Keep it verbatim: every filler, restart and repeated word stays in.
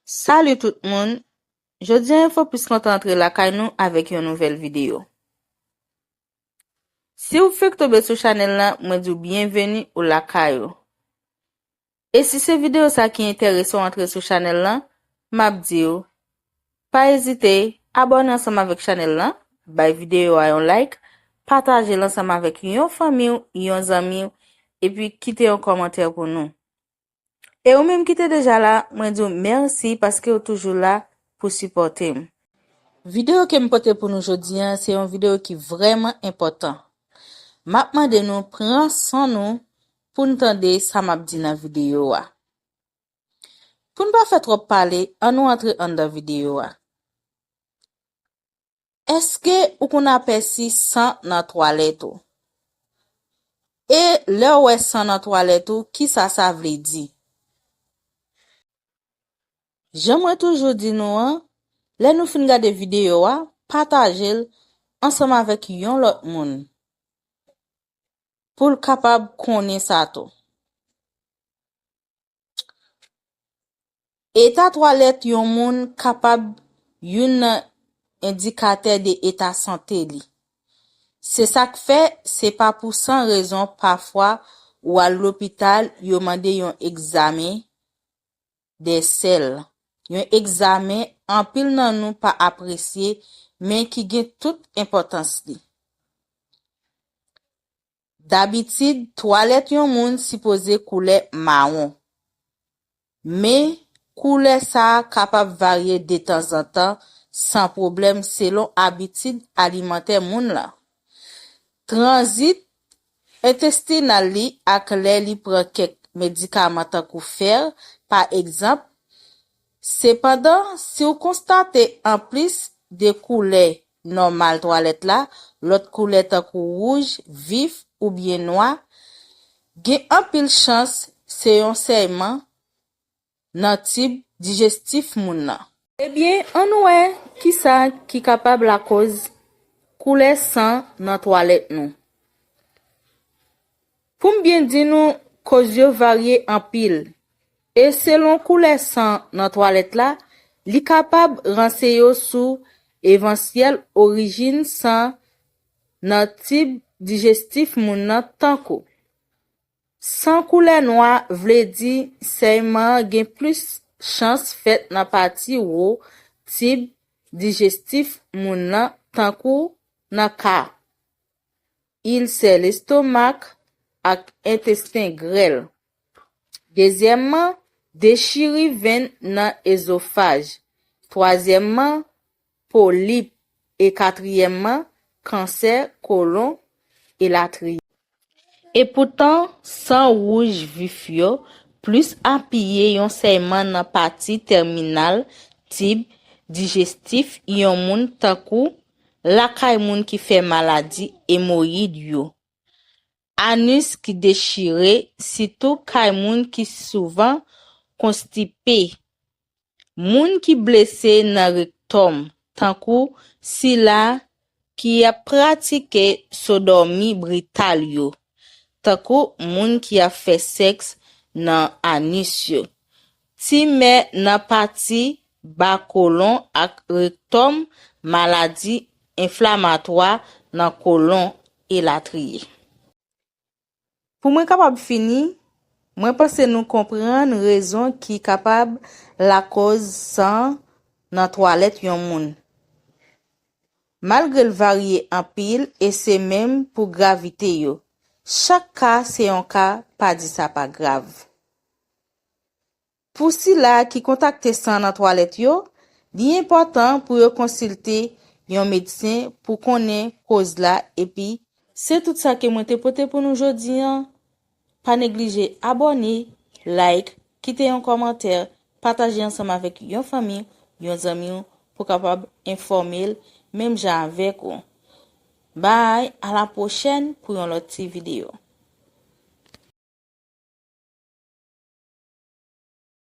Salut tout moun! Jodi a, Enfo Plis kontan antre lakay nou avèk yon nouvèl videyo. Si w fenk tonbe sou chanèl la, mwen di w byenveni ou lakay ou. E si se videyo sa ki enterese w antre sou chanèl la, m ap di w, pa ezite, abòne ansanm avèk chanèl la, bay videyo a yon like, pataje l ansanm avèk yon fanmi w, yon zanmi w, epi kite yon kòmantè pou nou. E ou menm ki te deja la, mwen di w mèsi paske w toujou la pou sipòte m. Videyo ke m pote pou nou jodi a, se yon videyo ki vrèman enpòtan. M ap mande nou pran san nou pou n tande sa m ap di nan videyo a. Pou n pa fè twòp pale, ann nou antre anndan videyo a. Èske ou konn apèsi san nan twalèt ou? E lè w wè san nan twalèt ou, kisa sa vle di? Jan mwen toujou di nou an, lè nou fin gade videyo a, pataje l ansanm avèk yon lòt moun pou l kapab konnen sa tou. Eta twalèt yon moun kapab youn nan endikatè de eta sante li. Se sa k fè se pa pou san rezon pafwa ou al lopital yo mande yon egzamen de sèl. Yon egzamen anpil nan nou pa apresye, men ki gen tout enpòtans li. Dabitid, twalèt yon moun sipoze koulè mawon. Men, koulè sa a kapab varye detanzantan san pwoblèm selon abitid alimantè moun lan, tranzit entestinal li ak lè li pran kèk medikaman tankou fè, pa egzanp. Sepandan, si w konstate anplis de koulè nòmal twalèt la, lòt koulè tankou wouj vif oubyen nwa, gen anpil chans se yon sèyman nan tib dijestif moun nan. Ebyen, ann wè kisa ki kapab lakoz koulè san nan twalèt nou. Pou m byen di nou, koz yo varye anpil. E selon koulè san nan twalèt la, li kapab ranseye w sou evansyèl orijin san nan tib dijestif moun nan, tankou san koulè nwa vle di sèyman an gen plis chans fèt nan pati wo tib dijestif moun nan, tankou nan ka ilsè lestomak ak entesten grèl. Dezyèmman, dechiri venn nan ezofaj. Twazyèmman, polip. E katriyèmman, kansè kolon, elatriye. Epoutan, san wouj vif yo plis apiye yon sèyman nan pati tèminal tib dijestif yon moun, tankou lakay moun ki fè maladi emoyid yo, anis ki dechire, sitou kay moun ki souvan konstipe, moun ki blese nan rektòm, tankou sila ki ap pratike sodòmi brital yo, tankou moun ki ap fè sèks nan anis yo, timè nan pati ba kolon ak rektòm, maladi enflamatwa nan kolon, elatriye. Pou mwen kapab fini, mwen panse nou konprann rezon ki kapab lakoz san nan twalèt yon moun. Malgre l varye anpil e se menm pou gravite yo, chak ka se yon ka, pa di sa pa grav. Pou sila ki kontakte san nan twalèt yo, li enpòtan pou yo konsilte yon medsen pou konnen koz la, epi se tout sa ke mwen te pote pou nou jodi an. Pa neglije abòne, like, kite yon kòmantè, pataje ansanm avèk yon fanmi, yon zanmi w pou kapab enfòme l menm jan avèk ou. Bye, a la pwochèn pou yon lòt ti videyo.